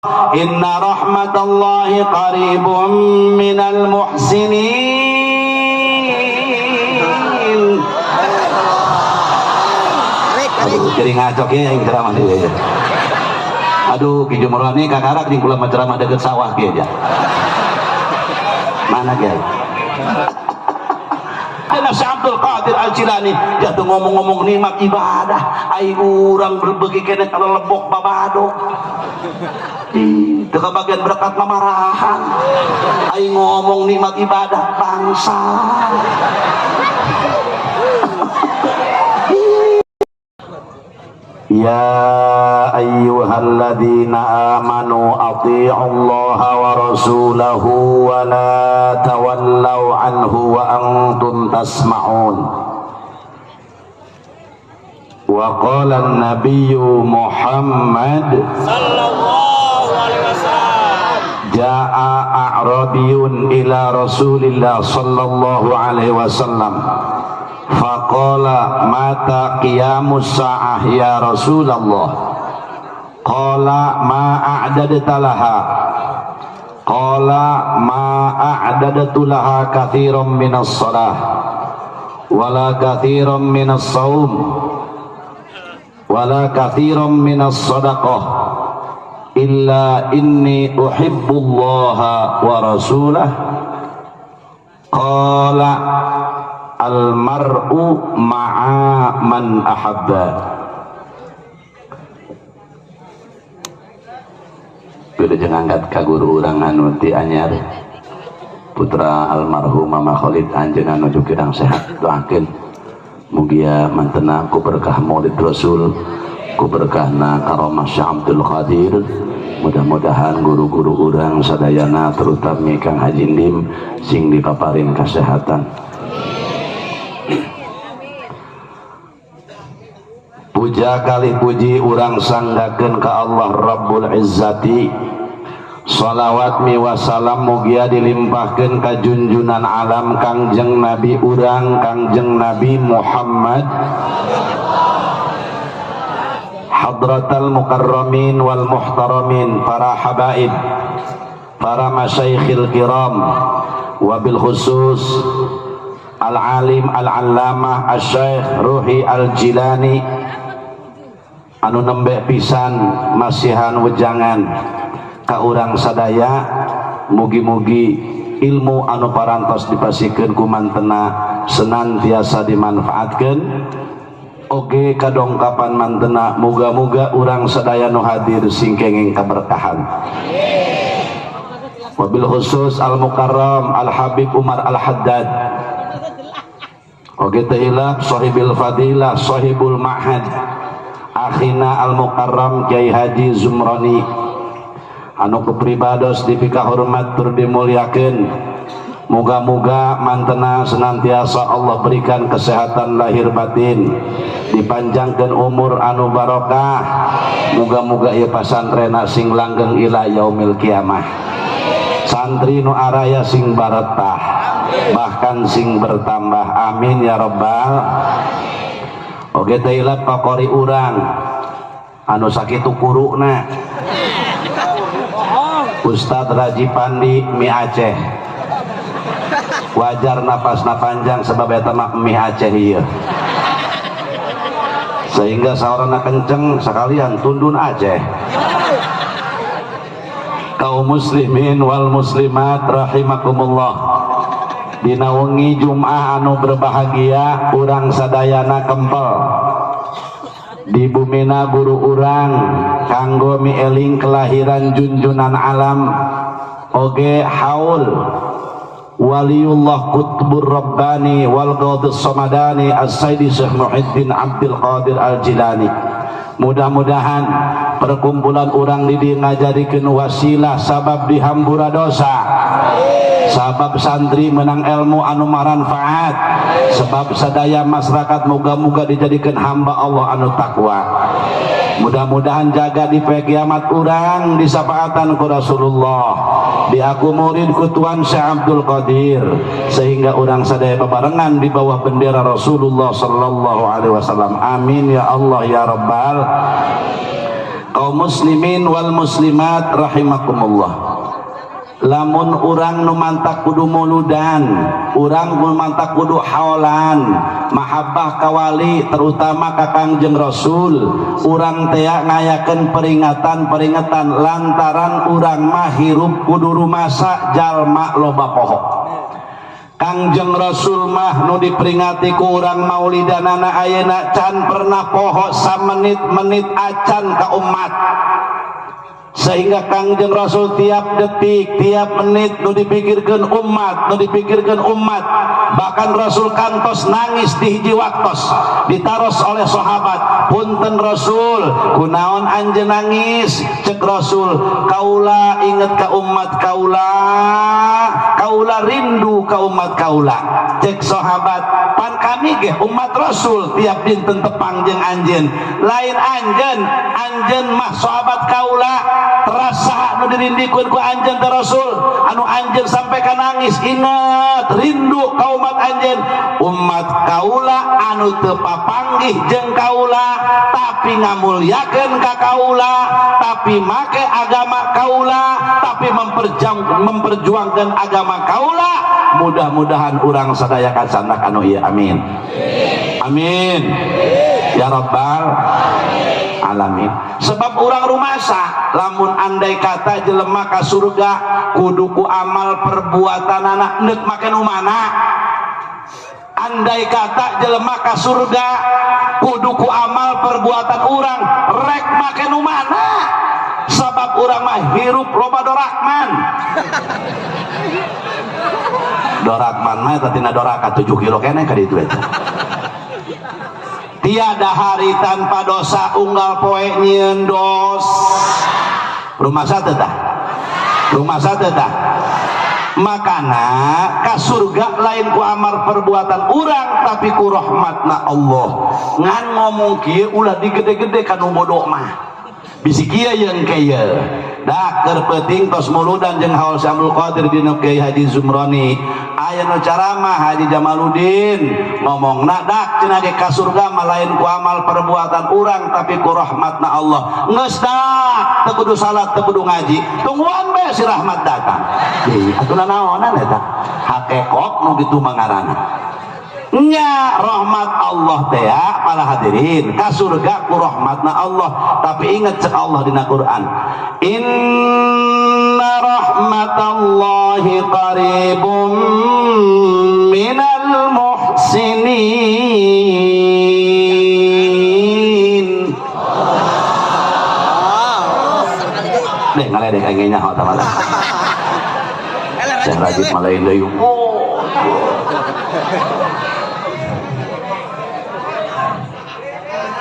Inna rahmatallahi qaribun minal muhsinin. Aduh, jadi ngacok ya yang ceramah ini ya. Aduh, Ki Jumroni kakarak di kula ceramah deket sawah kieu aja. Mana kiai? Ada Syekh Abdul Qadir Al-Jilani jatuh ngomong-ngomong nikmat ibadah, ai urang berbagi kene kalau lebok babadok. Ih, teu kabagian berkat mamarahan. Ai ngomong nikmat ibadah bangsa. Ya ayyuhalladzina amanu athi'ullaha wa rasulahu wa la tawallaw anhu wa antum tasma'un. Wa qala an-nabiyyu Muhammad sallallahu alaihi wasallam, jaa a'rabiyun ila Rasulillah sallallahu alaihi wasallam faqala mata qiyamus sa'ah ya Rasulullah, qala ma a'dadta laha, qala ma a'dadtu laha katsiran minas shalah wala katsiran minas shaum wala katsiran minas shadaqah illa inni uhibbullaha wa rasulah, qala almar'u ma'a man ahabba. Kudu jeung angkat ka guru urang anu ti anyar, putra almarhum Mama Khalid, anjeunna nuju kirang sehat, doakeun mugia mantena ku berkah Maulid Rasul, ku berkahna karomah Syekh Abdul Qadir. Mudah-mudahan guru-guru urang sadayana terutama Kang Haji Ndim sing dipaparin kesehatan. Puja kali puji urang sanggakeun ka Allah Rabbul Izzati. Salawat mi wasalam mugia dilimpahkeun ka junjunan alam Kangjeng Nabi urang Kangjeng Nabi Muhammad, hadratal mukarramin wal muhtaramin, para habaib, para masyaikhil kiram, wabil khusus al-alim al-allamah al-syaikh Ruhi al-Jilani anu nembe pisan masihan wejangan ka urang sadaya. Mugi-mugi ilmu anu parantos dipasikeun ku mantena senantiasa dimanfaatkeun, oge kadongkapan mantena muga-muga urang sadaya nu hadir sing kenging kaberkahan. Wabil khusus al-mukarram al-habib Umar al-Haddad, oge teu hilap sahibil fadilah sahibul ma'had akhina al-mukarram Kiai Haji Zumroni anu kepribados dipikahormat tur dimuliakeun. Muga-muga mantena senantiasa Allah berikan kesehatan lahir batin, dipanjangkeun umur anu barokah. Muga-muga ieu pasantrena sing langgeng ila yaumil kiamah, santri nu araya sing baretah bahkan sing bertambah, amin ya rabbal. Oge teu hilap kakori urang anu sakitu kuruna Ustadz Raji Pandi Mi Aceh, wajar napasna panjang sebab eta mah mie Aceh ieu, sehingga saorana kenceng sekalian tundun Aceh. Kaum muslimin wal muslimat rahimakumullah, dina wengi Jum'ah anu berbahagia urang sadayana kempel di bumina guru urang kanggo mieling kelahiran junjunan alam oge haul Waliullah Qutbur Rabbani wal Qadis Samadani As-Sayyidi Syekh Muhyiddin Abdul Qadir Al-Jilani. Mudah-mudahan perkumpulan urang di dieu ngajarikeun wasilah sabab dihambura dosa, sabab santri menang ilmu anu manfaat, sebab sadaya masyarakat moga-moga dijadikan hamba Allah anu takwa. Mudah-mudahan jaga di poe kiamat urang disapaatan ku Rasulullah, diaku murid ku Tuan Syekh Abdul Qadir, sehingga urang sadaya bebarengan di bawah bendera Rasulullah sallallahu alaihi wasallam. Amin ya Allah ya rabbal. Kaum muslimin wal muslimat rahimakumullah, lamun urang nu mantak kudu muludan, urang nu mantak kudu haolan, mahabbah kawali, terutama ka Kangjeng Rasul, urang tea ngayakeun peringatan-peringatan lantaran urang mah hirup kudu rumasa jalma loba poho. Kangjeng Rasul mah nu diperingati ku urang maulidanana ayeuna can pernah poho samenit-menit acan ka umat, sehingga Kangjeng Rasul tiap detik, tiap menit nu dipikirkan umat, nu dipikirkan umat. Bahkan Rasul kantos nangis di hiji waktos, ditaros oleh sahabat, "Punten Rasul, kunaon anjeun nangis?" Cek Rasul, "Kaula inget ka umat kaula, kaula rindu ka umat kaula." Cek sahabat, "Pan kami ge umat Rasul, tiap dinten tepang jeung anjeun." "Lain anjeun, anjeun mah sahabat kaula. Terasa nu dirindikeun ku anjeun teh Rasul, anu anjeun sampai ka nangis inget rindu ka umat anjeun? Umat kaula anu teu papanggih jeung kaula, tapi ngamulyakeun ka kaula, tapi make agama kaula, tapi memperjuangkan agama kaula." Mudah-mudahan urang sadaya kacandak anu ieu. Amin, amin ya rabbal alamin. Sebab urang rumasa lamun andai kata jelema ka surga kudu ku amal perbuatan anak, nek make nu mana? Andai kata jelema ka surga kudu ku amal perbuatan urang, rek make nu mana? Sebab urang mah hirup loba dorakman. Dorakman mah eta tina doraka 7 kilo keneh ka ditu eta. Tiada hari tanpa dosa, unggal poe nyieun dos. Rumasa teh tah? Rumasa teh tah? Makana ka surga lain ku amal perbuatan urang, tapi ku rahmatna Allah. Ngan ngomong kieu ulah digede-gede kanu bodoh mah, bisi kieu jeung kieu. Dah keur peuting tos muludan jeung haul Syekh Abdul Qadir dina Kiai Haji Zumroni, aya nu ceramah Haji Jamaluddin ngomongna, "Dak," cenah, "ge ka surga mah lain ku amal perbuatan urang, tapi ku rahmatna Allah." Geus dak teu kudu salat, teu kudu ngaji, tungguan bae si rahmat datang. Deui atuh naonan eta hakekok nu kitu mah ngaranna nya rahmat Allah teh ya. Para hadirin, ka surga ku rahmatna Allah, tapi ingat cek Allah dina Quran, inna rahmatallahi qaribum minal muhsinin. Deh ngaledek aing nyaho tah malah. Syekh Rajib malain deui. Oh.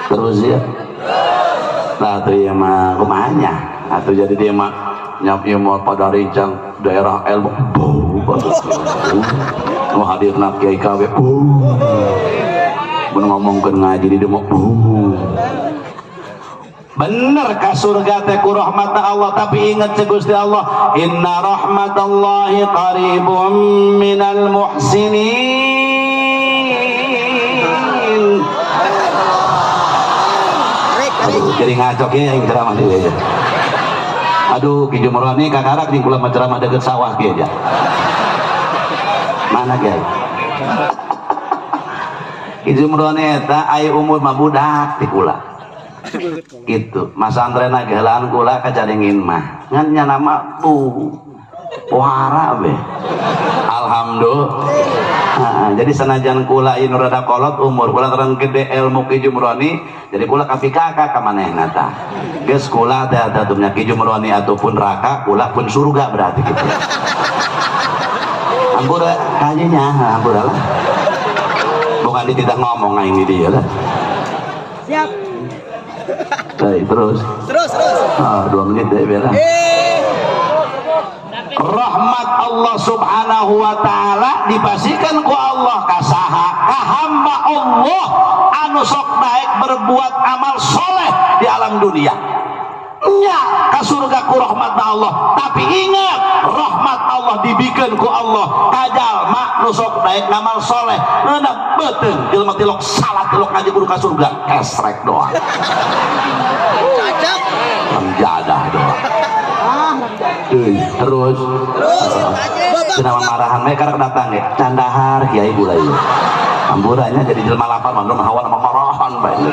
Terus ya. Nah tuh ya mah kumanya. Atau jadi dia mah nyap ieu mah pada rincang daerah ilmu. Bau nu hadirna Kiai KW. Bau. Mun ngomongkeun ngaji di dieu mah bau. Bener ka surga teh ku rahmatna Allah, tapi ingat cek Gusti Allah, inna rahmatallahi qaribum minal muhsinin. Aduh, jadi ngacok ya yang ceramah dia ya. Aduh, Ki Jumroni kakarak nih kula mah ceramah deket sawah kieu aja. Mana Kiai? Ki Jumroni eta aya umur mah budak ti kula. Gitu. Masantrena ge heulaan kula ka Caringin mah. Ngan nya nama bu pohara be. Alhamdulillah. Nah, jadi sanajan kula ieu nu rada kolot umur kula, terang gede ilmu Ki Jumroni, jadi kula kapikaka ka manehna tah. Geus kula teh atuh Ki Jumroni ataupun raka kula pun surga berarti gitu. Ampura kajinya, ampura lah. Bukan dia tidak ngomong aing di dia lah. Siap. Baik, terus. Terus, terus. Ah, 2 menit deh bela. Eh. Rahmat Allah Subhanahu wa taala dipastikan ku Allah ka saha? Ka hamba Allah anu sok naik berbuat amal soleh di alam dunia. Nya ka surga ku rahmat Allah, tapi ingat, rahmat Allah dibikeun ku Allah ka jalma nu sok daek ngamal soleh. Ngeunah beuteung jelema tilok salat, tilok ngaji, kudu ka surga, esrek doang. Cacap. Jadah doang. Ah, Euy, terus. Terus. Babak. Cenah marahan mereka datang ya, candahar kiai gula ieu. Amburannya jadi jelema lapar mah hawa nama marahan bae.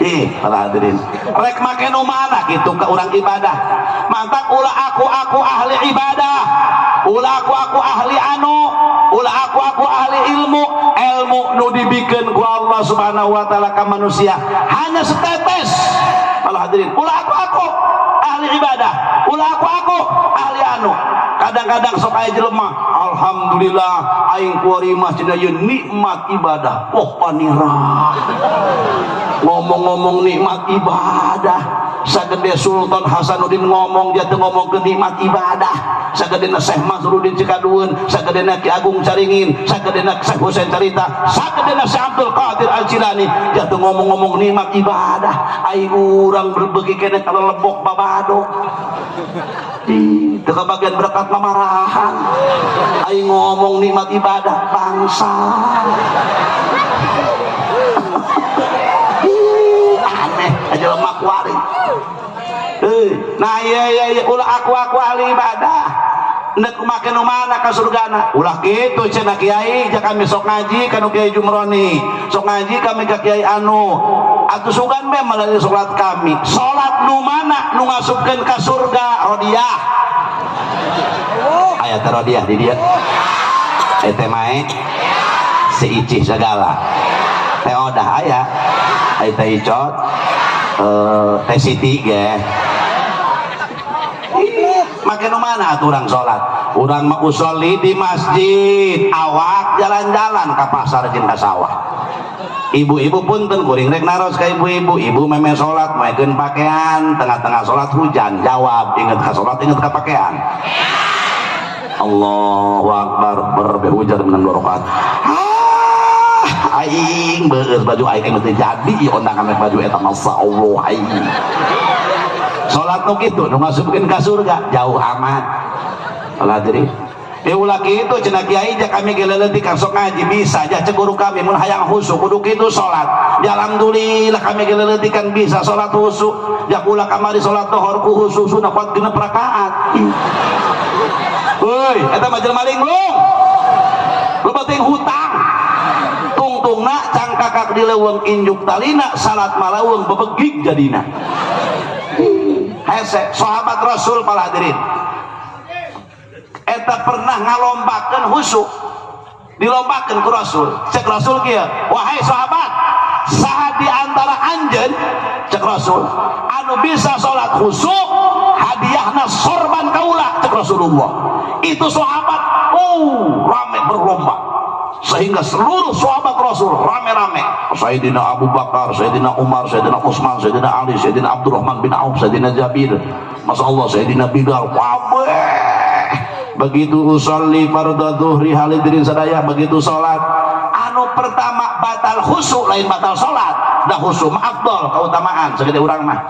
Ih, para hadirin. Rek make nu mana gitu ke urang ibadah. Mantak ulah aku ahli ibadah. Ulah aku ahli anu, ulah aku ahli ilmu. Ilmu nu dibikeun ku Allah Subhanahu wa taala ka manusia hanya setetes. Para hadirin, ulah aku ahli ibadah, ulah aku ahli anu. Kadang-kadang sok aya jelema, alhamdulillah aing kuari mah cenah ieu nikmat ibadah. Oh, panirah. Ngomong-ngomong nikmat ibadah, sagede Sultan Hasanuddin ngomong, dia teu ngomong ke nikmat ibadah. Sagedena Syekh Masrudin Cikadueun, sagedena Ki Agung Caringin, sagedena Syekh Husain Carita, sagedena Syekh Abdul Qadir Al-Jilani, dia teu ngomong-ngomong nikmat ibadah. Aing urang berbegi keneh kalau lebok babado. Ih, teu kabagian berkat mamarahan. Aing ngomong nikmat ibadah, bangsa. Ih, aneh aja lemak kuari. Eh, nah iya, ulah aku ahli ibadah. Nek make nu mana ka surgana? Ulah kitu cenah kiai, ja kami sok ngaji ka nu Kiai Jumroni. Sok ngaji kami ka Kiai anu. Atuh sugan be melalui salat kami. Salat nu mana nu ngasupkeun ka surga? Rodiah. Aya teh rodiah di dieu. Teh mae si Icih segala. Teh Odah aya. Aya teh Icot. Eh, teh Siti ge. Make nu mana atuh urang salat? Urang mah usolli di masjid, awak jalan-jalan ka pasar jeung ka sawah. Ibu-ibu, punten kuring rek naros ka ibu-ibu, ibu meme salat maekeun pakaian, tengah-tengah salat hujan, jawab, inget ka salat, inget ka pakaian? Allahu Akbar, berbe hujan menang dua rakaat. Ah, aing beus baju aing mesti jadi ieu ondangan baju eta, masa Allah aing. Salat nu kitu nu ngasupkeun ka surga jauh amat. Salat jadi ya ulah kitu cenah kiai, ja kami ge leutik kan sok ngaji bisa ja, cek guru kami mun hayang khusyuk kudu kitu salat. Ya alhamdulillah kami ge leutik kan bisa salat khusyuk. Ja kula kamari salat dohor ku khusyuk sunah kuat 6 rakaat. Woi, eta mah jelema linglung. Lu penting hutang. Tungtungna cangkakak di leuweung injuk talina, salat maleuweung bebegig jadina. Hese sahabat Rasul, para hadirin, eta pernah ngalombakeun khusyuk, dilombakeun ku Rasul. Cek Rasul kieu, "Wahai sahabat, saha di antara anjeun," cek Rasul, "anu bisa salat khusyuk, hadiahna sorban kaula," cek Rasulullah. Itu sahabat, oh, rame berlomba, sehingga seluruh sahabat Rasul rame-rame, Sayyidina Abu Bakar, Sayyidina Umar, Sayyidina Utsman, Sayyidina Ali, Sayyidina Abdurrahman bin Auf, Sayyidina Jabir, Masya Allah, Sayyidina Bilal, kabeh. Begitu usolli fardhu dhuhri, hadirin sadaya, begitu salat anu pertama batal khusyuk, lain batal salat dah, khusyuk mah afdol, keutamaan segede urang mah.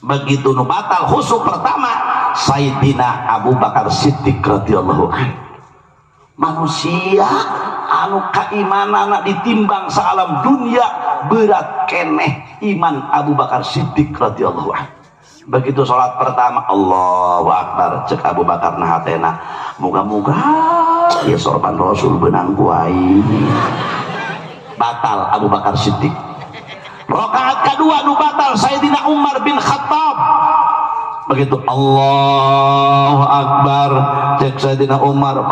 Begitu nu batal khusyuk pertama Sayyidina Abu Bakar Siddiq radhiyallahu anhu, manusia anu keimanana ditimbang saalam dunia berat keneh iman Abu Bakar Siddiq radhiyallahu anhu. Begitu sholat pertama, Allahu Akbar, cek Abu Bakar, nah hatena, "Moga-moga ya sorban Rasul benang ku aing." Batal Abu Bakar Siddiq. Rakaat kedua nu batal Sayyidina Umar bin Khattab. Begitu Allahu Akbar, cek Sayyidina Umar,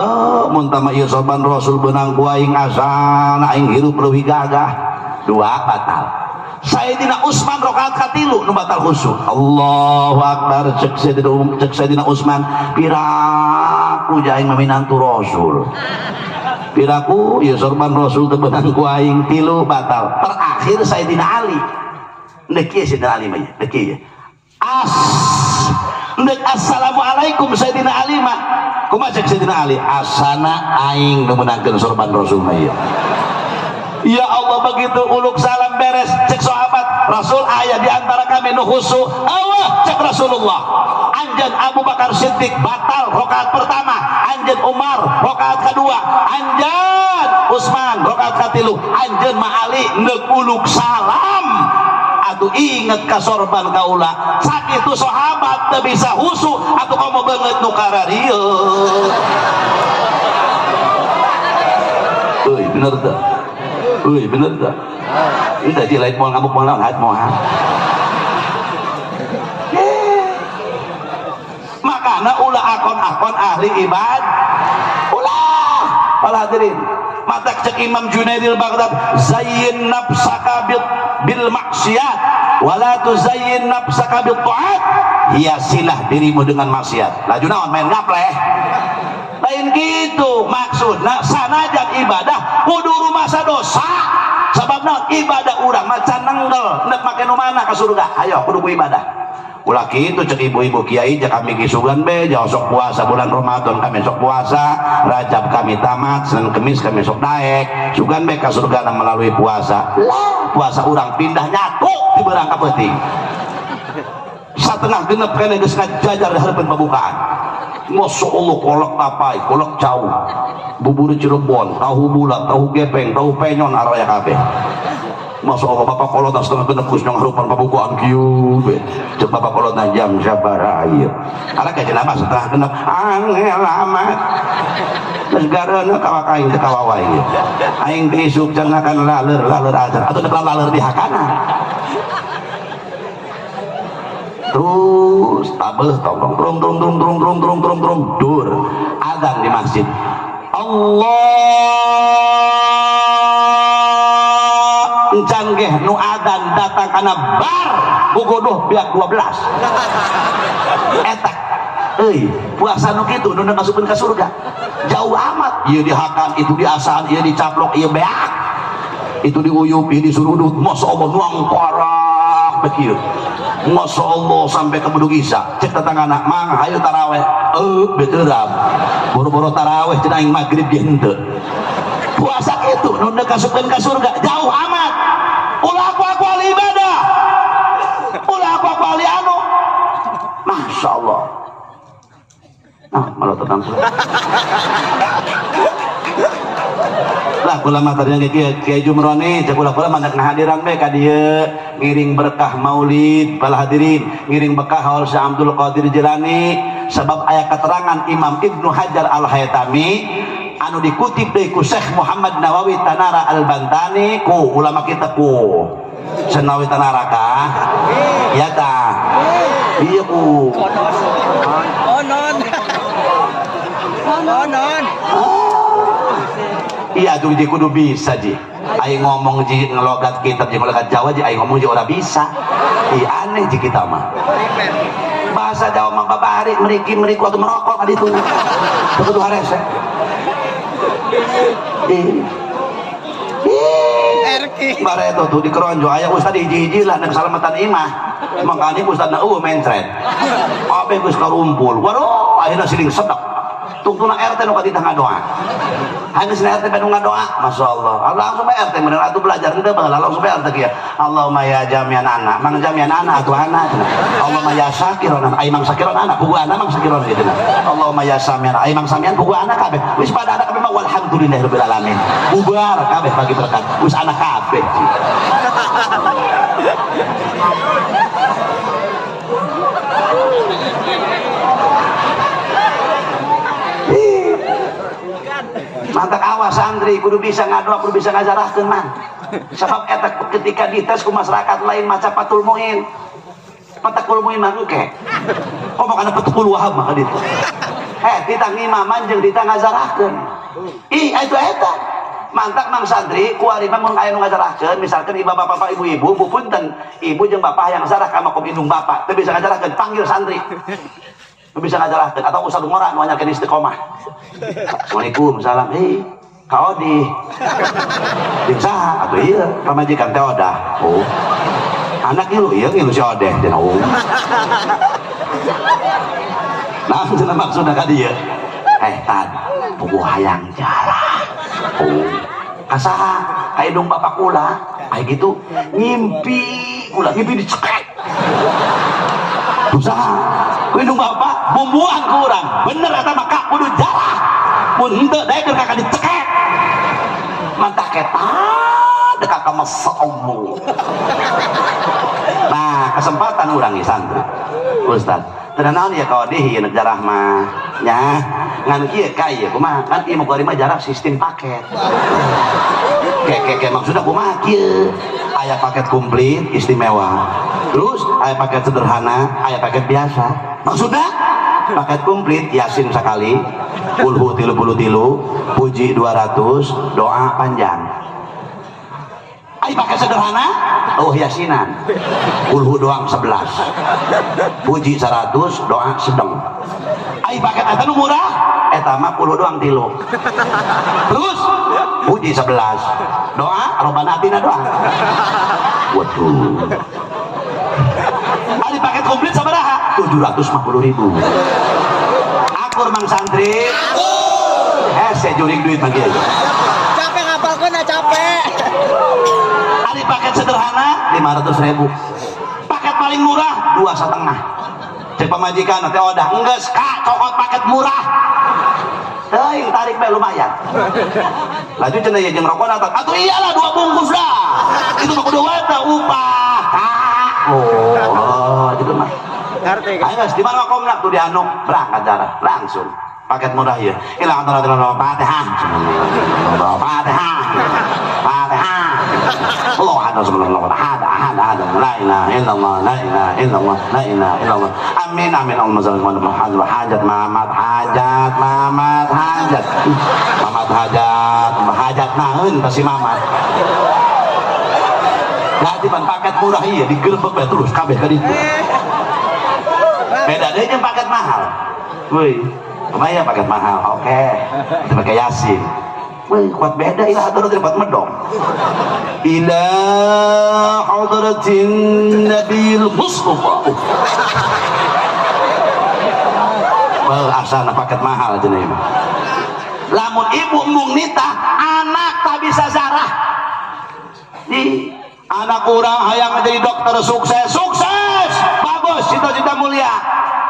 "Mun tama ieu sorban Rasul benang ku aing, asana aing hirup leuwih gagah." Dua batal. Sayyidina Utsman rakaat katilu nu batal khusyuk. Allahu Akbar, cek Sayyidina Utsman, "Piraku aing minantu Rasul, piraku ya sorban Rasul teu beunang ku aing." Tilu batal. Terakhir Sayyidina Ali. Ndek kieu Sayyidina Ali mah, ndek kieu as ndek assalamualaikum Sayyidina Ali mah. Kumaha cek Sayyidina Ali? "Asana aing nu meunangkeun sorban Rasul mah ieu." Ya Allah, begitu uluk salam beres, cek sahabat, Rasul aya di antara kami nu khusyuk. Allah, cek Rasulullah, anjeun Abu Bakar Siddiq batal rakaat pertama, anjeun Umar rakaat kedua, anjeun Utsman rakaat katilu, anjeun ma Ali neuk uluk salam. Atuh inget ka sorban kaula. Sakitu sahabat teu bisa khusyuk, atuh komo beungeut nu kararieu. Euy, bener teu? Euy, bener teu? Ini tadi lain mau ngamuk mau naon, hat moal. Makana ulah akon-akon ahli ibad. Ulah para hadirin. Mata cek Imam Junaidil Baghdad, zayyin nafsaka bil maksiat wala tuzayyin nafsaka bil ta'at. Hiasilah dirimu dengan maksiat. Laju naon main gapleh. Lain gitu maksudna, sanajan ibadah kudu rumasa dosa. Sabab naon? Ibadah urang mah can nenggel, nek make nu mana ka surga? Ayo kudu ku ibadah. Ulah kitu cek ibu-ibu kiai, cek kami kisugan be, jauh sok puasa bulan Ramadan kami sok puasa, Rajab kami tamat, Senin Kemis kami sok daek, sugan be ka surga melalui puasa. Lah, puasa urang pindah nyatu di berang ka peuting. Satengah genep kene geus ngajajar di hareupeun pembukaan. Masya Allah, kolak tapai, kolak cau, bubur Cirebon, tahu bulat, tahu gepeng, tahu penyon, araya kabeh. Masya Allah, bapak kolot setengah genep geus nyong harupan pabukaan kieu be. Cek bapak kolot jam sabaraha ieu. Ara ka jelema setengah genep angel amat. Geus gareuna kawak aing teh kawawa ieu. Aing teh isuk cengakan laleur, laleur ajar atuh nek laleur di hakana. Terus tabeuh tong tong tong tong tong tong tong tong tong dur adzan di masjid. Allah encan geh nu adzan datang kana bar bogodoh biak 12. Eta euy puasa nu kitu nu masukkeun ka surga. Jauh amat ieu dihakan, itu diasaan, ieu dicaplok, ieu beak. Itu diuyup, ieu disurudut. Masya Allah nuang parak bekieu. Masya Allah sampai ke bedug isya. Cek tetangga anak mang hayu taraweh. Beterap. Boro-boro taraweh cenah aing magrib ge henteu. Puasa kitu nu kasupkeun ka surga jauh amat. Ulah aku ahli ibadah. Ulah aku ahli anu. Masya Allah. Ah, malah tenang. Lah kula mah tadi kieu Kiai Jumroni cek ulah kula mah ngahadiran be ka dieu ngiring berkah maulid bala hadirin, ngiring berkah haul Syekh Abdul Qadir Jilani, sebab aya keterangan Imam Ibnu Hajar Al-Haytami anu dikutip deui ku Syekh Muhammad Nawawi Tanara Al-Bantani ku ulama kita ku Senawi Tanara kah? Iya ta? Iya ku. Konon. Konon. Iya tuh ji kudu bisa ji. Aing ngomong ji ngelogat kitab ji ngelogat Jawa ji aing ngomong ji ora bisa. Iya aneh ji kita mah. Bahasa Jawa mah babari meriki meriku atau merokok kali itu. Kudu harese. Bare itu tuh di keronjo aya ustad hiji-hiji lah nek salamatan imah. Makanya ustad na eueuh mencret. Kabeh geus karumpul. Waduh, akhirna siling sedek. Tungtuna RT nu katitah ngadoa. Hanya sini RT nu ngadoa, Masya Allah. Allah langsung RT bener atuh belajar henteu baheula langsung RT kieu. Allahumma ya jamian anak, mang jamian anak atuh anak. Allahumma ya sakiron, ai mang sakiron anak, pugu anak mang sakiron gitu. Allahumma ya samian, ai mang samian pugu anak kabeh. Wis pada anak kabeh mah walhamdulillahirabbil alamin. Bubar kabeh bagi berkat. Wis anak kabeh. Mantak awas santri kudu bisa ngadoa, kudu bisa ngajarahkeun mah. Sebab eta ketika dites ku masyarakat lain maca Fathul Muin. Fathul Muin mah engke. Komo kana Fathul Wahab mah ditu. Titah ngimaman jeung titah ngajarahkeun. Ih, itu eta. Mantak mang santri kuari mah mun aya nu ngajarahkeun, misalkan ibu bapak ibu-ibu, bu punten, ibu jeung bapak yang zarah ka makom indung bapak, teu bisa ngajarahkeun, panggil santri. Teu bisa ngajarahkeun atau ustaz ngora nu anyarkeun istiqomah. Assalamualaikum, salam. Hei, ka Odi. Jeung saha? Atuh ieu pamajikan teh Odah. Oh. Anak ngilu ieu ngilu si Odeh cenah. Oh. Nah, cenah maksudna ka dieu. Tad, puguh hayang jarah. Oh. Ka saha? Ka indung bapak kula. Aya gitu ngimpi kula, ngimpi dicekek. Usaha ku indung bapak bumbuan ku urang. Bener eta mah kak kudu jarah. Mun henteu daekeun kakak dicekek. Mantak eta dekat ka Allah. Nah, kesempatan urang nih santri. Ustaz, teu naon ya kau dih ieu jarah mah. Nya, ngan kieu ka ieu kumaha? Kan ieu mah mah jarah sistem paket. Ke ke ke maksudna kumaha kieu? Aya paket komplit istimewa. Terus aya paket sederhana, aya paket biasa. Maksudna paket komplit Yasin sekali, kulhu 33, puji 200, doa panjang. Ayo pakai sederhana, oh yasinan, kulhu doang 11, puji 100, doa sedang. Ayo pakai eta nu murah, eta mah kulhu doang 3. Terus puji 11, doa robana atina doa. Waduh. Ayo paket komplit sabaraha? 750.000. Akur mang santri. Hese jurig duit mah kieu. Capek ngapalkeun ah capek. Ari paket sederhana 500.000. Paket paling murah 2,5. Cek pamajikan teh odah enggeus kak cokot paket murah. Teuing tarik bae lumayan. Laju cenah ye jeung rokok atuh. Atuh iyalah 2 bungkus lah. Itu mah kudu wae teh upah. Kak. Oh, gitu mah. Ngerti kan? Ayo guys, di mana makomna tuh di anu berangkat darah langsung. Paket murah ya. Ilang antara Fatihah. Fatihah. Fatihah. Allah ada sebelum Allah ada ada ada la ilaha illallah la ilaha illallah la ilaha illallah. Amin amin. Allahumma shalli ala Muhammad. Hajat mamat hajat mamat hajat mamat hajat hajat naeun pasti mamat. Ganti pan paket murah iya digerebek bae terus kabeh ka ditu. Beda deui jeung paket mahal. Woi, lumayan paket mahal. Oke. Itu pakai Yasin. Woi, kuat beda ilah hadratin kuat medong. Ila hadratin Nabil Mustafa. Well, asana paket mahal cenah ieu. Lamun ibu embung nitah, anak tak bisa zarah. Di anak urang hayang jadi dokter sukses, sukses, bagus, cita-cita mulia,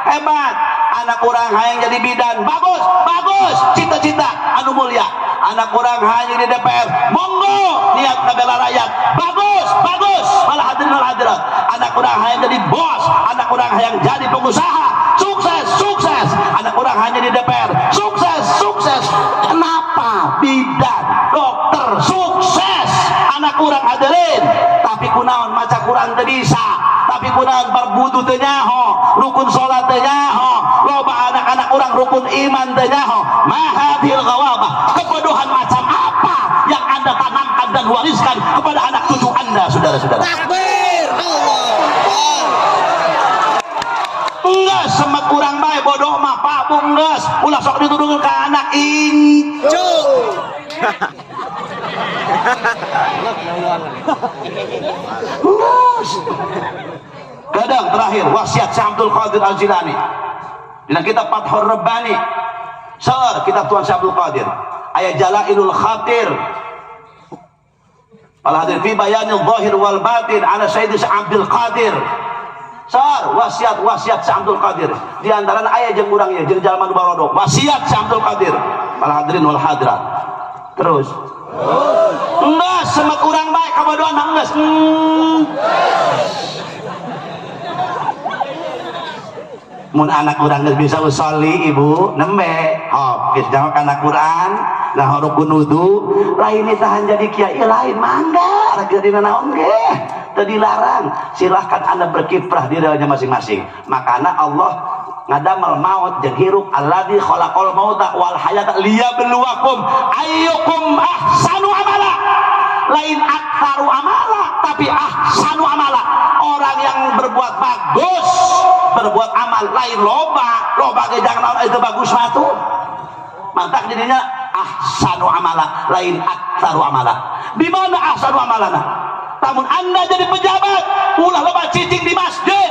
hebat. Anak urang hayang jadi bidan, bagus, bagus, cita-cita anu mulia. Anak urang hayang jadi DPR, monggo, niat ngabela rakyat, bagus, bagus, malah hadirin wal hadirat. Anak urang hayang jadi bos, anak urang hayang jadi pengusaha, sukses, sukses. Anak urang hayang jadi DPR, sukses, sukses. Kenapa bidan, dokter, sukses? Anak urang hadirin, tapi kunaon maca Quran teu bisa, tapi kunaon berwudu teu nyaho, rukun salat teu nyaho, loba anak-anak urang rukun iman teu nyaho. Mahadil ghawabah, kebodohan macam apa yang Anda tanamkan dan wariskan kepada anak cucu Anda, saudara-saudara? Takbir. Allah. Enggak semet urang bae bodoh mah Pak Bu enggeus, ulah sok dituduhkeun ka anak incu. Enggeus. Kadang terakhir wasiat Syekh Abdul Qadir Al-Jilani dalam kitab Fathur Rabbani, seur kitab Tuan Syekh Abdul Qadir, ayat Jalailul Khatir al hadir fi bayanil zahir wal batin ala Sayyid Syekh Abdul Qadir. Sar wasiat-wasiat Syekh Abdul Qadir di antaranya aya jeung urang ieu jeung jalma nu barodo wasiat Syekh Abdul Qadir al hadirin wal hadirat. Terus enggeus semet urang bae kabodohan mah enggeus. Mun anak urang geus bisa usolli ibu nembe hop geus jawab kana Quran nah rukun wudu lain tahan jadi kiai lain mangga rek jadi nanaon ge teu dilarang, silahkan Anda berkiprah di realnya masing-masing. Makana Allah ngadamel maut jeung hirup, alladzi khalaqal mauta wal hayata liyabluwakum ayyukum ahsanu amala. Lain aktsaru amala tapi ahsanu amala. Orang yang berbuat bagus, berbuat amal lain loba, loba ge jangan naon itu bagus mah tuh. Mantak dirinya ahsanu amala, lain aktsaru amala. Di mana ahsanu amalana? Namun Anda jadi pejabat, ulah loba cicing di masjid.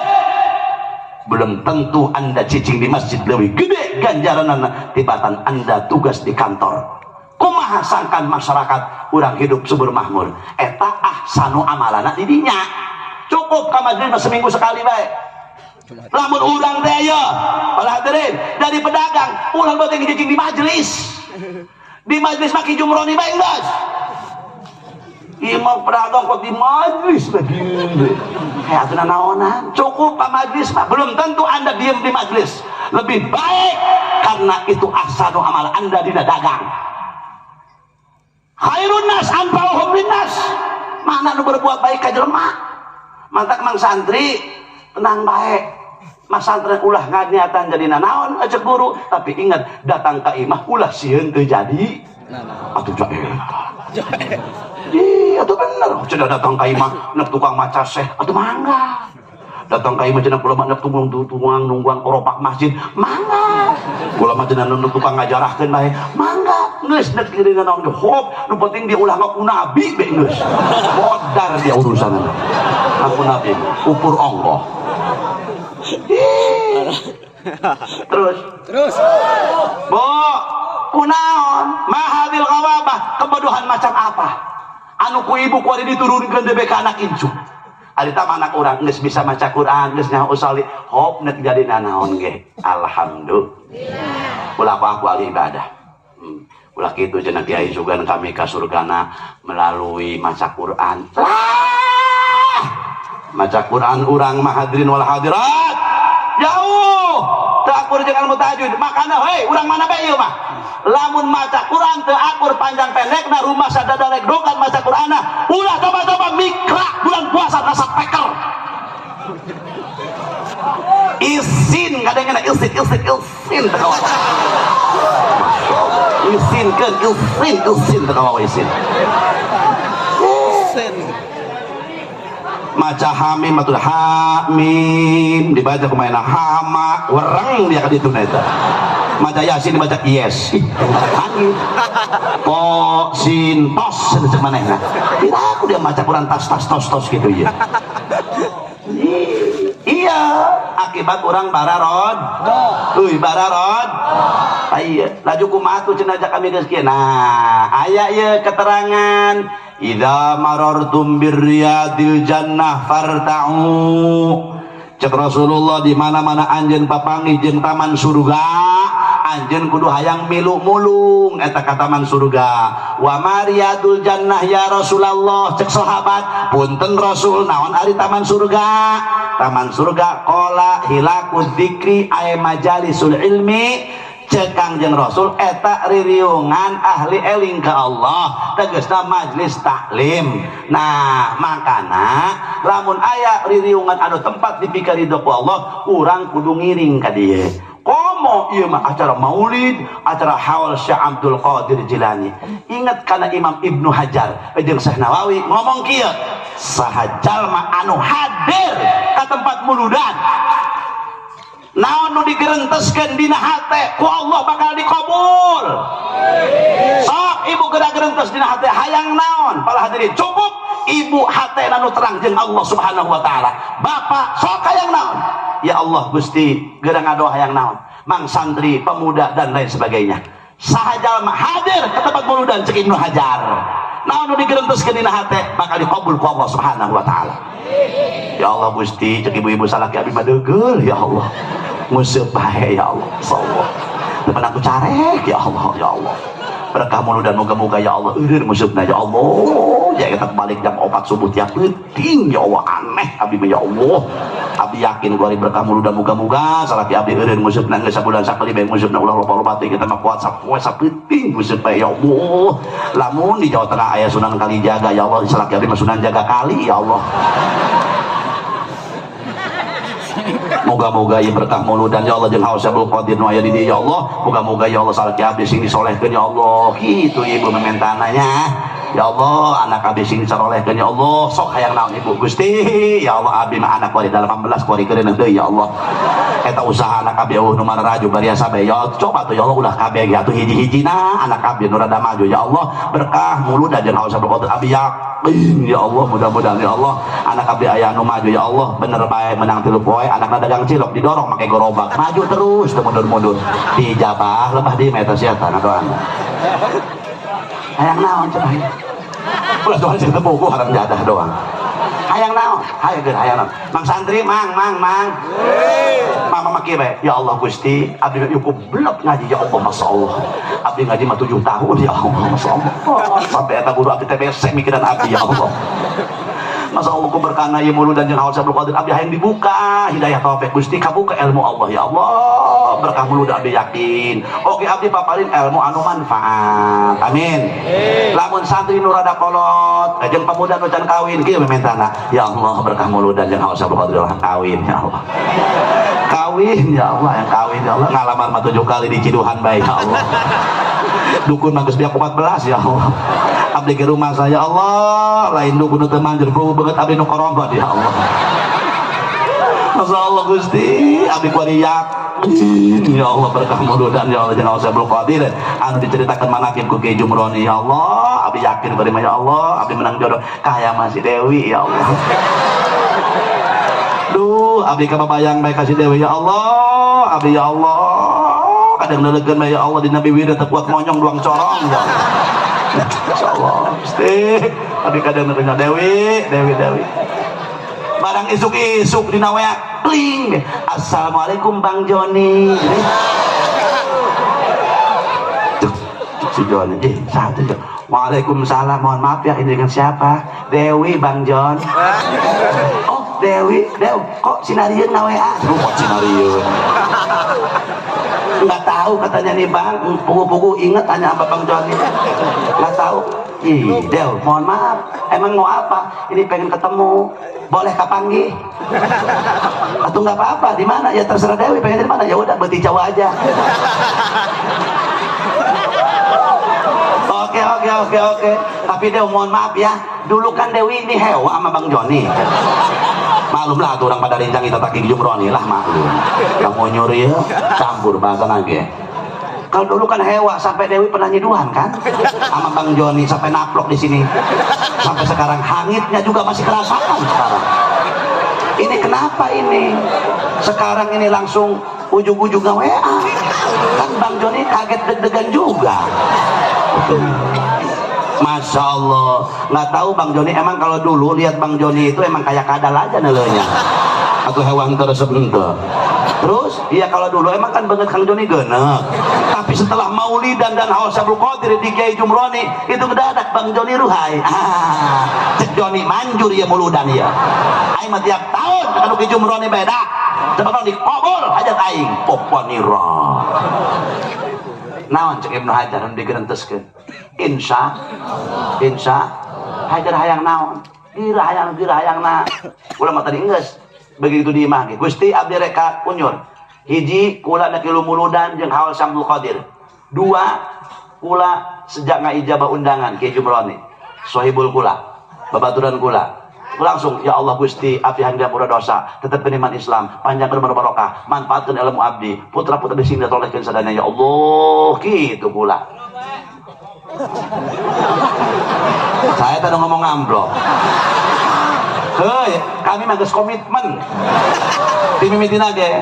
Belum tentu Anda cicing di masjid lebih gede ganjaranana tibatan Anda tugas di kantor. Kumaha Kumaha sangkan masyarakat urang hidup subur makmur. Eta ahsanu amalana di dinya. Cukup ka majelis mah seminggu sekali bae. Lamun urang teh ya, para hadirin, dari pedagang ulah beuting cicing di majelis. Di majelis mah Ki Jumroni bae geus. Ieu mah pedagang kok di majelis begini. Kayak atuh naonan. Cukup pak majelis mah. Belum tentu Anda diem di majelis. Lebih baik karena itu ahsanu amal Anda dina dagang. Khairun nas anfa'uhum linnas. Mana nu berbuat baik ka jelema. Mantak mang santri tenang baik. Mas santri ulah nganiatan jadi nanaon cek guru, tapi ingat datang ka imah ulah sieun teu jadi. Atuh eta. Iya, atuh bener. Cenah datang ka imah nek tukang maca seh, atuh mangga. Datang ka imah cenah kula mah nek tukang tukang nungguan koropak masjid, mangga. Kula mah cenah nek tukang ngajarahkeun bae, mangga. Geus nek diri naon hop, nu penting dia ulah ngaku nabi be geus. Modar dia urusanna. Ngaku nabi, upur ongkoh. Terus. Terus. Bo, kunaon? Mahadil ghawabah, kebodohan macam apa? Anu ku ibu ku ari diturunkeun debe ka anak incu. Ari tah anak urang geus bisa maca Quran, geus nyaho usali, hop nek jadi nanaon ge. Alhamdulillah. Ulah aku ahli ibadah. Ulah kitu cenah kiai sugan kami ka surgana melalui maca Quran. Lah! Maca Quran urang mah hadirin wal hadirat. Jauh. Teu akur jeung ilmu tajwid. Makana hei urang mana bae ieu mah. Lamun maca Quran teu akur panjang pendekna rumah sadadalek dokan maca Quranna. Ulah coba-coba mikra bulan puasa rasa peker. Isin kadang-kadang isin isin isin teu kawawa. Isinkeun isin isin teu kawawa isin. Sen. Maca hamim atau hamim dibaca kumaha hama wereng dia ka ditu eta. Maca yasin dibaca yes. Ih, angin. To sin tos cek manehna. Tidak aku dia maca Quran tas tas tos tos gitu ya. Iya, akibat orang bararod. Euy bararod. Iya, laju kumaha tuh cenah kami geus kieu. Nah, aya ieu keterangan idza marartum birriyadil jannah farta'u. Cek Rasulullah di mana-mana anjeun papanggih jeung taman surga, anjeun kudu hayang milu mulung eta ka taman surga. Wa mariyadul jannah ya Rasulullah, cek sahabat, punten Rasul naon ari taman surga? Taman surga qala hilaku dzikri ay majalisul ilmi. Cek Kangjeng Rasul eta ririungan ahli eling ke Allah, tegasna majlis taklim. Nah, makana lamun aya ririungan anu tempat dipikaridho ku Allah, urang kudu ngiring ka dieu. Komo ieu mah acara maulid, acara haul Syekh Abdul Qadir Jilani. Ingat kana Imam Ibnu Hajar jeung Syekh Nawawi ngomong kieu, saha jalma anu hadir ka tempat muludan, naon nu digerenteskeun dina hate ku Allah bakal dikabul. Sok ibu geura gerentes dina hate hayang naon? Para hadirin, cukup ibu hate nu terang jeung Allah Subhanahu wa taala. Bapak sok hayang naon? Ya Allah Gusti, geura ngadoa hayang naon? Mang santri, pemuda dan lain sebagainya. Saha jalma hadir ke tempat muludan cek Ibnu Hajar, naon nu digerenteskeun dina hate bakal dikabul ku Allah Subhanahu wa taala. Ya Allah Gusti, cek ibu-ibu salaki abi mah deugel ya Allah. Nguseup bae ya Allah, insyaallah. Temen aku carek ya Allah, ya Allah. Berkah muludan moga-moga ya Allah eureun nguseup ya Allah. Ya kita balik jam 4 subuh tiap peuting ya Allah, aneh abi mah ya Allah. Abdi yakin kuari berkah muludan moga-moga salaki abdi eureun nguseup geus sabulan sakali bae nguseup ulah loba-loba teh kita mah kuat sapoe sapeuting nguseup bae ya Allah. Lamun di Jawa Tengah aya Sunan Kalijaga ya Allah, salaki abdi mah Sunan Jaga Kali ya Allah. Moga-moga ieu berkah muludan ya Allah jeung haus Abdul Qadir nu aya di dieu ya Allah. Moga-moga ya Allah salaki abdi sing disolehkeun ya Allah. Kitu ibu mementananya. Ya Allah, anak abdi sing disolehkeun ya Allah. Sok hayang naon ibu Gusti? Ya Allah abdi mah anak kuari 18 kuari keureun deui ya Allah. Eta usaha anak abdi eueuh nu mararaju bariasa bae ya Allah. Coba tuh ya Allah ulah kabeh ge atuh hiji-hijina anak abdi nu rada maju ya Allah. Berkah muludan jeung haus Abdul Qadir abdi yakin ya Allah, mudah-mudahan ya Allah anak abdi aya nu maju ya Allah. Bener bae menang 3 poe anakna dagang cilok didorong make gerobak maju terus teu mundur-mundur dijabah lebah di meta sia tanah doang. Hayang naon coba? Ulah doang sih teu haram jadah doang. Hayang naon? Hayang geus hayang naon? Mang santri, mang mang mang. Mama maki bae. Ya Allah Gusti, abdi cukup blok ngaji ya Allah, Masya Allah. Abdi ngaji mah 7 tahun ya Allah, Masya Allah. Sampai eta guru abdi TBC mikiran abdi ya Allah. Masa Allah ku berkana ieu muludan jeung haul Abdul Qadir abdi hayang dibuka hidayah taufik Gusti, kabuka ilmu Allah ya Allah, berkah muludan abdi yakin. Oke, abdi paparin ilmu anu manfaat, amin. Lamun santri nu rada kolot jeung pemuda nu can kawin kieu mementana, ya Allah, berkah muludan jeung haul Abdul Qadir kawin ya Allah, kawin ya Allah, yang kawin ya Allah. Ngalamar mah 7 kali di Ciduhan bae ya Allah, dukun mah geus biak 14 ya Allah. Abdi ke rumah saya Allah, lain dukun nu teu manjur bau banget, abdi nu korombot ya Allah. Masya Allah Gusti, abdi kuari yakin ya Allah, berkah muludan ya Allah jeung Abdul Qadir anu diceritakan manakib ku Kiai Jumroni ya Allah, abdi yakin bari ya Allah, abdi menang jodoh kaya masih Dewi ya Allah. Duh, abdi kababayang bae kasih Dewi ya Allah, abdi ya Allah kadang lelegeun ya Allah di Nabi Wira teu kuat monyong duang corong ya Allah. Masya Allah Gusti, abdi kadang lelegeun Dewi, Dewi, Dewi. Barang isuk-isuk dina WA kling, "Assalamualaikum Bang Joni." Cuk, cuk si Joni, eh satu Jon. "Waalaikumsalam, mohon maaf ya, ini dengan siapa?" "Dewi, Bang Jon." "Oh Dewi, Dew, kok sinarieun na WA?" "Lu kok sinarieun?" "Nggak tahu," katanya nih Bang, pugu-pugu inget tanya sama Bang Joni. "Nggak tahu." "Ih, Dew, mohon maaf, emang mau apa?" "Ini pengen ketemu, boleh kapanggih?" "Atau nggak apa-apa, di mana?" "Ya terserah Dewi, pengen di mana?" "Ya udah, berarti jauh aja." Oke, oke, oke, oke. Tapi Dew, mohon maaf ya, dulu kan Dewi ini hewa sama Bang Joni. Maklum lah tuh orang pada rincang kita taki Jumroni lah, maklum. Kamu nyuri ya, campur bahasa lagi. Kalau dulu kan hewa sampai Dewi pernah nyiduhan kan sama Bang Joni sampai naplok di sini. Sampai sekarang hangitnya juga masih kerasakan sekarang. Ini kenapa ini? Sekarang ini langsung ujung-ujung WA. Kan Bang Joni kaget deg-degan juga. Masya Allah, nggak tahu Bang Joni emang kalau dulu lihat Bang Joni itu emang kayak kadal aja nelenya atau hewan tersebut. Terus iya, kalau dulu emang kan banget Kang Joni genek, tapi setelah maulidan dan haul Abdul Qadir di Kiai Jumroni itu kedadak Bang Joni ruhai. Ah, cek Joni manjur ya muludan ya, aing mah tiap tahun kalau Kiai Jumroni beda coba dikobol hajat aing poponira. Naon cek Ibnu Hajar anu digerenteskeun? Insya insya Hajar hayang naon? Gira hayang, gira hayang na ulah mah tadi geus begitu di imah ge. Gusti, abdi reka unyur. Hiji, kula nek muludan jeung haul Syamsul Qadir. Dua, kula sejak ngaijabah undangan Ki Jumroni sohibul kula, babaturan kula, langsung ya Allah Gusti, abdi hayang pura dosa, tetep iman Islam, panjang umur barokah, manfaatkan ilmu abdi, putra putra di sini tolehkeun sadayana ya Allah, gitu kula. Saya tadi ngomong amplop. Hei, kami mah geus komitmen di mimitina ge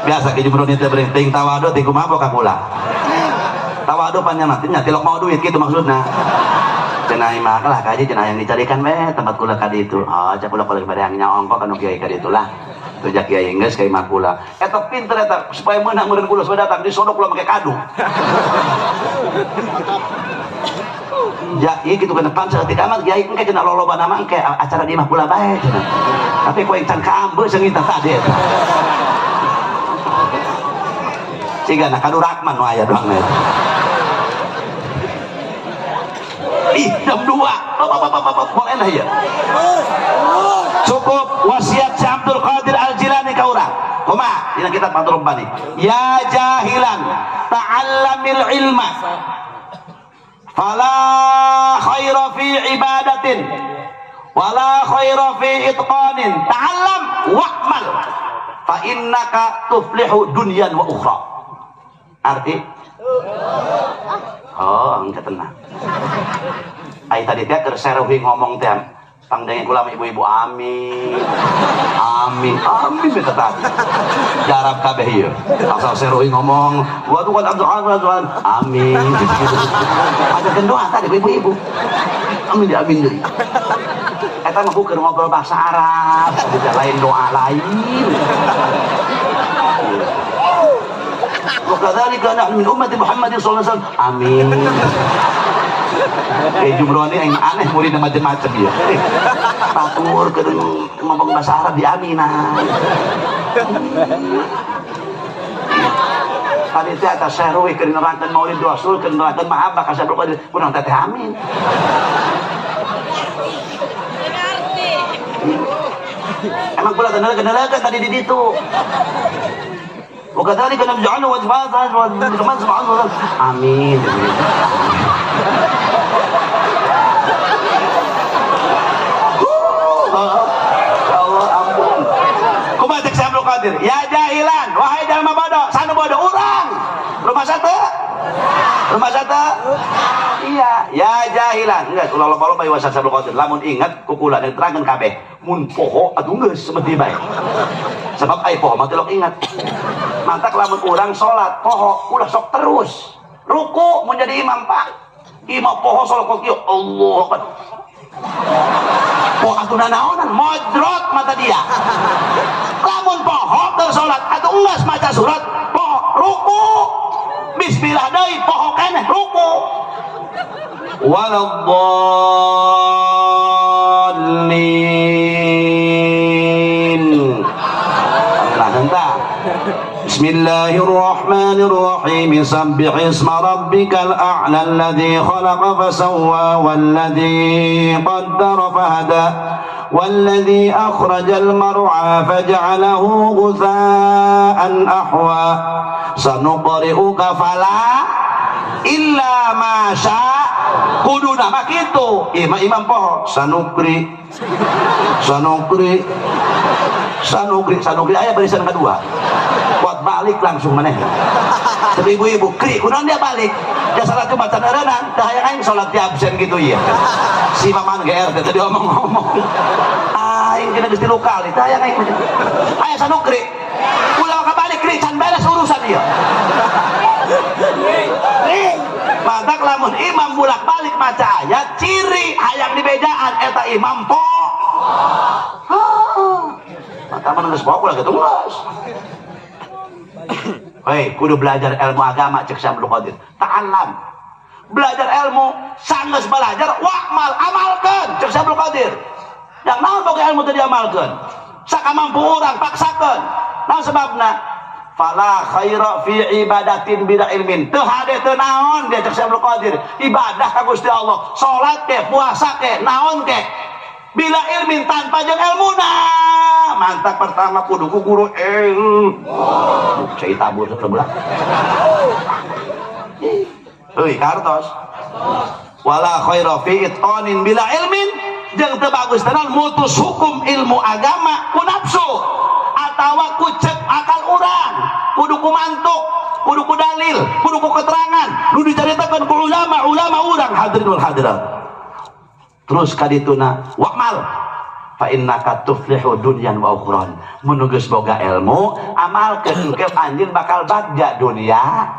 biasa Ki Jumroni teh bering ting tawadu ting kumaha ka kula tawadu panjang nantinya tilok mau duit gitu maksudna. Cenah imah lah kaji cenah yang dicarikan we tempat kula kadi itu. Oh, cak kula kalau pada yang ongkok kanu kiai kadi itulah. Tujak kiai geus ka imah kula. Eta pinter eta supaya meunang meureun kula supaya datang disodok kula make kadu. Ya, iya gitu kan depan saeutik amat kiai engke cenah loloba nama engke acara di imah kula bae cenah. Tapi ku yang can kaambe seungita tadi eta. Siga na kadu Rahman nu aya doang eta. Ih, jam 2. Boleh lah ya. Cukup wasiat si Abdul Qadir Al-Jilani ka urang. Kumaha? Dina kitab Fathur Rabbani. Ya jahilan ta'allamil ilma. Fala khaira fi ibadatin wala khaira fi itqanin. Ta'allam wa'mal fa innaka tuflihu dunyan wa ukhra. Arti? Oh, engke tenang. Ai tadi teh keur seruhi ngomong teh Pangdenge kula ibu-ibu, amin amin amin. Beta tadi jarab kabeh ieu asal seruhi ngomong waduh kan Abdul Rahman, amin gitu. Ada doa tadi ibu-ibu, amin di amin deui. Eta mah keur ngobrol bahasa Arab, tidak lain doa lain. Wa kadzalika nahnu min ummati Muhammadin sallallahu alaihi wasallam. Amin. Kayak Jumroni yang aneh, muridnya macam-macam ya. Batur keur ngomong bahasa Arab di aminan. Tadi teh atas Syahruwi keur nerangkeun Maulid Rasul, keur nerangkeun mahabbah ka Syekh Qadir, kurang teteh amin. Emang kula kenal-kenal tadi di ditu. Wa kadzalika naj'alu wajbatan wa amin. Ya Allah, ampun. Kumaha cek Syekh Abdul Qadir? Ya jahilan, wahai jalma bodoh, sanu bodoh urang. Rumah satu? Rumah satu? Iya, ya jahilan. Enggak, ulah loba-loba ieu Syekh Abdul Qadir. Lamun ingat ku kula diterangkeun kabeh. Mun poho atuh geus semedi bae. Sebab ai poho mah tilok ingat. Mantak lamun urang salat poho ulah sok terus. Ruku mun jadi imam, Pak. Imam poho salat kok kieu, Allah Akbar. Poho atuh nanaonan modrot mata dia. Lamun poho keur salat atuh geus maca surat poho ruku. Bismillah deui poho keneh ruku. Waladdallin. Nah, entah. Bismillahirrahmanirrahim. Sabbih isma rabbikal a'la alladzi khalaqa fasawwa walladzi qaddara fahada walladzi akhrajal mar'a faj'alahu ghutha'an ahwa. Sanuqri'uka fala illa ma sya kuduna mah kitu. Imam poho sanukri sanukri sanukri sanukri aya barisan kedua buat balik langsung maneh. Tapi ibu-ibu kri kunaon dia balik dia salat Jumat can eureunang tah hayang aing salat di absen gitu ieu si maman GR teh tadi omong-omong aing kena geus tilu kali tah hayang aing aya sanukri ulah kabalik kri can beres urusan ieu. Matak lamun imam bolak-balik maca ayat ciri hayang dibejaan eta imam po. Mata mah geus poho ulah kitu geus. Hei, kudu belajar ilmu agama cek Syekh Abdul Qadir. Ta'allam. Belajar ilmu, sanggeus belajar wa'mal amalkeun cek Syekh Abdul Qadir. Yang naon boga ilmu teu diamalkeun? Sakamampu urang paksakeun. Naon sebabna? Fala khaira fi ibadatin bila ilmin. Teu hade teu naon dia cek Syekh Abdul Qadir. Ibadah ka Gusti Allah, salat ke, puasa ke, naon ke. Bila ilmin tanpa jeung ilmuna. Mantap pertama kudu ku guru ilmu. Cai tabur sebelah. Heuy kartos. Wala khaira fi itqanin bila ilmin jeung teu bagus tenan mutus hukum ilmu agama ku nafsu atawa ku cek akal urang, kudu ku mantuk, kudu ku dalil, kudu ku keterangan nu dicaritakeun ku ulama-ulama urang hadirin wal hadirat. Terus kadituna wa'mal fa innaka tuflihu dunyan wa ukhran. Mun geus boga ilmu amalkeun engke anjeun bakal bagja dunia.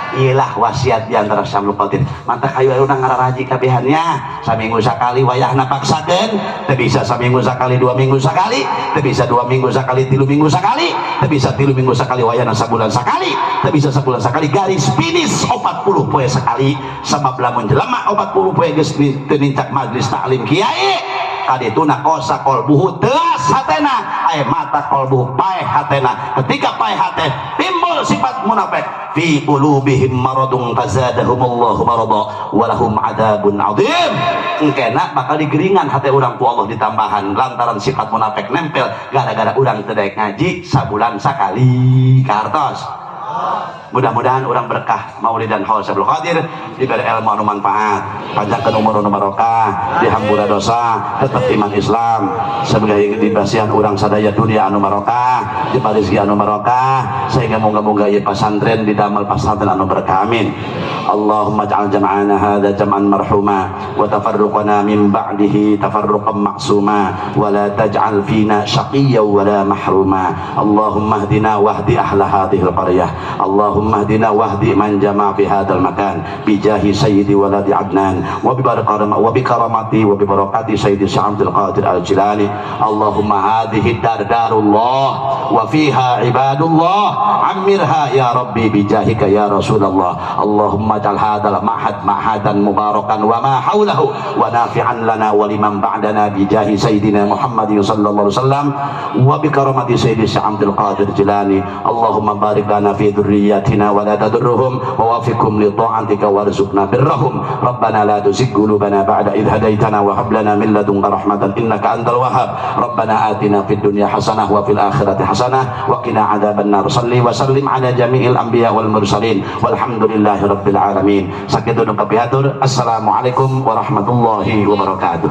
Ilah wasiat di antara Syekh Abdul Qadir. Mantap kayu ayeuna ngararaji kabehannya saminggu sakali wayahna paksakeun teu bisa saminggu sakali 2 minggu sakali teu bisa 2 minggu sakali 3 minggu sakali teu bisa 3 minggu sakali wayahna sabulan sakali teu bisa sabulan sakali garis finish 40 poe sakali. Sabab lamun jelema 40 poe geus teu nincak majlis taklim kiai kadituna kosa qalbuhu teas hatena aya mata qalbuhu paeh hatena. Ketika paeh hate timbul sifat munafik fi qulubihim maradun fazadahumullahu marada walahum adzabun adzim. Engkena bakal digeringan hate urang ku Allah ditambahan lantaran sifat munafik nempel gara-gara urang teu daek ngaji sabulan sakali. Kartos Mudah-mudahan urang berkah maulidan haul Syekh Abdul Qadir, diberi ilmu anu manfaat, panjangkeun umur anu barokah, dihampura dosa, tetap iman Islam, sebagai dibasihan urang sadaya dunia anu barokah, diberi rezeki anu barokah, sehingga moga-moga ieu pasantren didamel pasantren anu berkah. Amin. Allahumma ij'al jam'ana hadza jam'an marhuma wa tafarruqana min ba'dihi tafarruqan ma'suma wa la taj'al fina syaqiyyan wa la mahruma. Allahumma hdina wahdi ahla hadhil qaryah. Allahumma hdina wahdi man jama'a fi hadzal makan bijahi sayyidi waladi Adnan wa bi barakati wa bi karamati wa bi barakati sayyidi Syekh Abdul Qadir Al-Jilani. Allahumma hadhihi dar darullah wa fiha ibadullah, ammirha ya rabbi bijahika ya Rasulullah. Allahumma ij'al hadzal ma'had ma'hadan mubarakan wa ma haulahu wa nafi'an lana wa liman ba'dana bijahi sayyidina Muhammadin sallallahu alaihi wasallam wa bi karamati sayyidi Syekh Abdul Qadir Jilani. Allahumma barik lana fi dzurriyyatina wa la tadurruhum wa wafiqhum li ta'atika warzuqna birrahum. Rabbana la tuzigh qulubana ba'da idh hadaitana wa hab lana min ladunka rahmatan innaka antal wahhab. Rabbana atina fid dunya hasanah wa fil akhirati hasanah wa qina adzabannar. Salli wa sallim ala jami'il anbiya wal mursalin walhamdulillahi rabbil alamin. Sakitu nu kapihatur. Assalamualaikum warahmatullahi wabarakatuh.